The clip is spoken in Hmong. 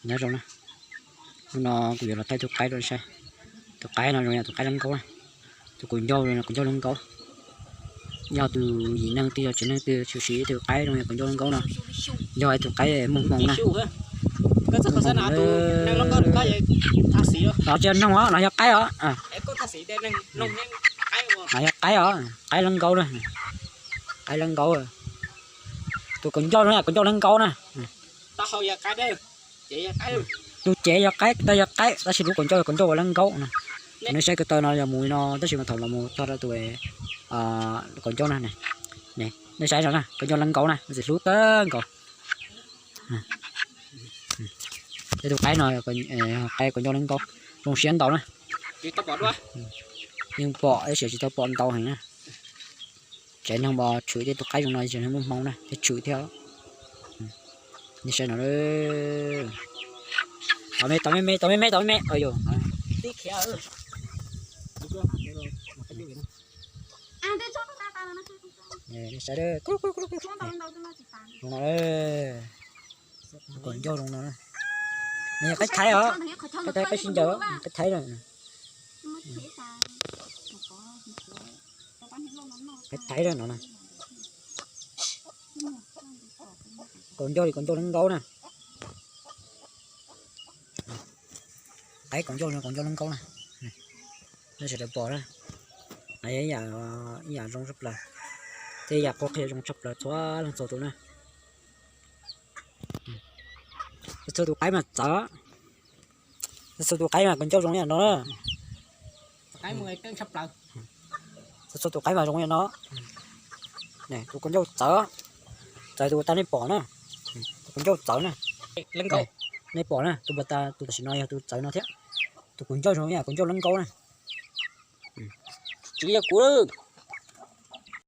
Nyob zoo na, hnub no kuv yuav los thaij tus qaib rau saib. Tus qaib no zoo yam tus qaib lab nkaub na. Tus kaus ncauj zoo yam kaus ncauj lab nkaub. Yog tus yim neeg twg yog tsev neeg twg tshwm sim ib tug qaib zoo yam kaus ncauj lab nkaub no, yog ib tug qaib muaj hmoo na. No tsis yog noog os, no yog qaib os. No yog qaib os, qaib lab nkaub na. Qaib lab nkaub. Tus kaus ncauj zoo yam kaus ncauj lab nkaub na. Tus cev yog qaib, tag yog qaib, tab sis lub kaus ncauj yog kaus ncauj lab nkaub na. Nej saib ko taw no yog mus li no tab sis mas thaum los mus tog rau tus kaus ncauj na. Nej saib no na, kaus ncauj lab nkaub na, txiv hlub kawg nkaus. Tej tus qaib no, qaib kaus ncauj lab nkaub, zoo siab ntau na. Yeej pom tab sis tsis tau pom ntau heev na. Tsev neeg mas tshwm tej tus qaib zoo no tsev neeg muaj hmoo na thiaj tshwm thiab. Nej saib no, tau me tau me me tau me me tau me me, saib, zoo no, kaus ncauj zoo no. Nws yog qaib Thaib os, qaib Thaib sib ncaws, qaib Thaib na. Qaib Thaib no na. Kaus ncauj li kaus ncauj lab nkaub na. Qaib kaus ncauj zoo kaus ncauj lab nkaub na. Nej sawv daws pom na, ib yam zoo tshaj plaws, tej yam qhuav qhia zoo tshaj plaws txhua leej txhua tus na. Txhua tus qaib mas txawv, txhua tus qaib mas kaus ncauj zoo li no na. Txhua tus qaib mas zoo li no. Tus kaus ncauj txawv, txawv tus uas tag nej pom na. Tus kaus ncauj txawv na. Nej pom na, tus uas tas, tus tam sim no yog tus txawv no thiab. Tus kaus ncauj zoo li kaus ncauj lab nkaub na. Tsis yog kuv,